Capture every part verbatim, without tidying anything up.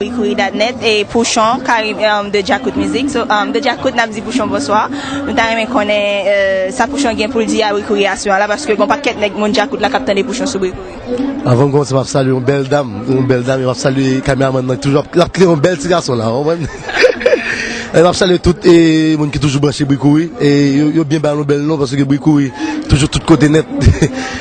Bri Kouri dot net e Pouchon, Karim, um, de Djakout Music. So, um, de Djakout, n ap di Pouchon bonswa. Nou ta renmen konnen, euh, sa Pouchon gen pou l di a Bri Kouri aswè a la, paske gon pakèt nèg moun Djakout la k ap tande Pouchon sou Bri Kouri. Avan m kòmanse, m ap salye yon bèl dam, yon bèl dam, e m ap salye kameramann nan, ki toujou ap, l ap klere yon bèl ti gason la, w konprann? E m ap salye tout e moun ki toujou branche Bri Kouri, e yo, yo byen ba nou bèl non, paske Bri Kouri toujou tout kote nèt.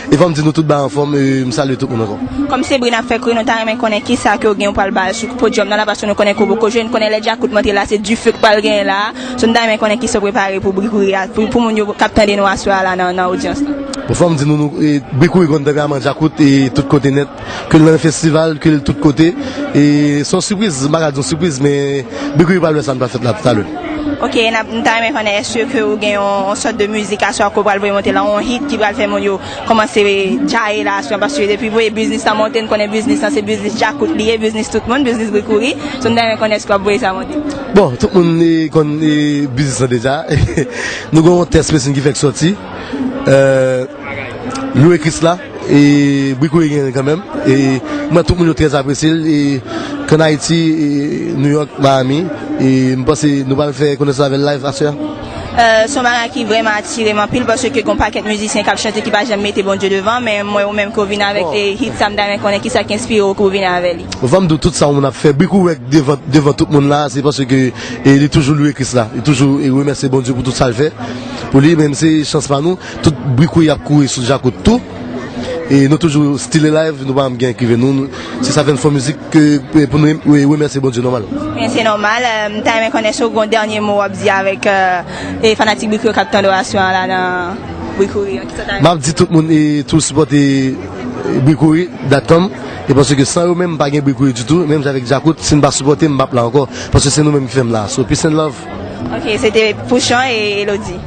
E fò m di nou tout ba anfòm, e m salye tout moun ankò. Kòm se Bri n ap fè kouri, nou ta renmen konnen kisa ke w gen pou al bay sou podyòm nan la, paske nou konnen ke w poko jwe, nou konnen lè Djakout monte la, se dife k pral genyen la. So, nou ta renmen konnen kisa w prepare pou Bri Kouri a, pou, pou moun yo k ap tande nou aswè a la nan, nan odyans lan. Bon, fò m di nou, nou, e, Bri Kouri konn tanperaman Djakout e tout kote nèt, ke l nan festival, ke l tout kote. E se yon sipriz, m pa ka di yon sipriz, men Bri Kouri pral wè sa n pral fèt la talè. Ok, n ap, nou ta renmen konnen, èske ke ou gen yon, yon sòt de mizik aswè ke w pral voye monte la, yon hit ki pral fè moun yo kòmanse djaye la aswè, paske depi voye biznis lan monte, n konnen biznis lan se biznis Djakout li ye, biznis tout moun, biznis Bri Kouri. So, m ta renmen konnen èske w ap voye sa monte. Bon, tout moun, e, konn, e, biznis lan deja. Nou gen yon tèks pesin ki fèk sòti. Euh, Louis Chris la, e Bri Kouri gen kanmenm. E mwen, tout moun yo trè apresye l. E k ann Ayiti, e New York, Miami. E m panse nou pral fè konesans avè l live aswè a. Euh, se yon bagay ki vrèman atire m anpil, paske gon pakèt mizisyen k ap chante ki pa janm mete Bondye devan, men m wè ou menm ke w vin avèk, bon, e, hit sa, m ta renmen konnen kisa k enspire w ke w vin avè li. Bon, fò m di w, tout sa yon moun ap fè, Bri Kouri wè devan, devan tout moun la, se paske, e, li toujou louwe Kris la, li toujou, e, remèsye Bondye pou tout sa l fè pou li, men se chans pa nou, tout Bri Kouri ap kouri sou Djakout tou. E nou toujou still alive, nou pa janm gen ki vle nou. Nou, se sa fè n fè mizik ke, e, pou nou re-, remèsye Bondye nòmal. Men se nòmal. Euh, m ta renmen konnen si w gen yon dènye mo w ap di avèk, euh, e fanatik Bri Kouri k ap tande w aswè a la nan Bri Kouri an. Kisa w ta renmen? M ap di tout moun, e, toujou sipòte, e, Bri Kouri dot com. E paske san yo menm, m pa gen Bri Kouri ditou. Menm jan avèk Djakout, si n pa sipòte m, m p ap la ankò. Paske se nou menm ki fè m la. So, peace and love. Ok, se te Pouchon e Elodie.